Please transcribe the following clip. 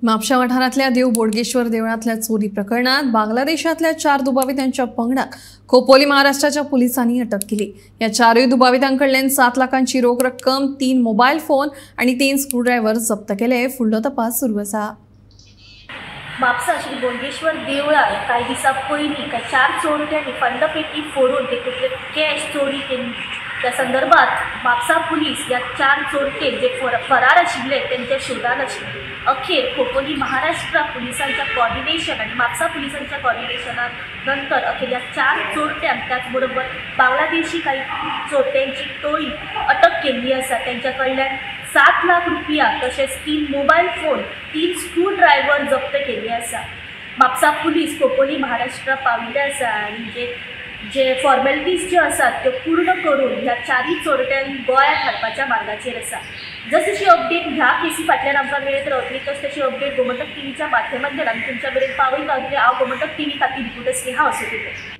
म्हापशा वाठारांतल्या देव बोडगेश्वर देवळांतल्या चोरी प्रकरणात बांगलादेशातल्या 4 दुबावितांच्या पंगडाक खोपोली महाराष्ट्राच्या पुलिसांनी अटक केली। या 4 दुबावितांकडल्यान 7 लाखांची रोख रक्कम, 3 मोबाईल फोन आणि 3 स्क्रूड्रायव्हर जप्त केले। फुडलो तपास सुरू आसा। म्हापसा श्री बोडगेश्वर देवळार कांय दिसां पयलीं काय 4 चोरट्यांनी फंडपेटी फोडून तेतूंतले कॅश चोरी केली। त्या संदर्भात म्हापसा पुलीस ह्या 4 चोरटे जे फरार आशिल्ले तेंच्या शोधान आशिल्ले। अखेर खोपोली महाराष्ट्र पुलिसांच्या कॉर्डिनेशन आनी म्हापसा पुलिसांच्या कॉर्डिनेशना नंतर अखेर ह्या 4 चोरट्यांक त्याचबरोबर बांगलादेशी काही चोरट्यांची टोळी अटक केल्ली आसा। तेंच्या कडल्यान 7 लाख रुपया तशेंच 3 मोबायल फोन, 3 स्क्रू ड्रायव्हर जप्त केल्ले आसा। म्हापसा पुलीस खोपोली महाराष्ट्र पाविल्ले आसा आनी जे फॉर्मेलिटीज ज्यो आसात त्यो पूर्ण करून ह्या 4 चोरट्यांक गोंयांत हाडपाच्या मार्गाचेर आसा। जशी अपडेट ह्या केसी फाटल्यान आमकां मेळत रावतली तशी तशी अपडेट गोमंतक टीव्हीच्या माध्यमांतल्यान आमी तुमच्या मेरेन पावयत रावतले। हांव गोमंतक टीव्ही खातीर रिपोर्टर स्नेहा असोतेकर।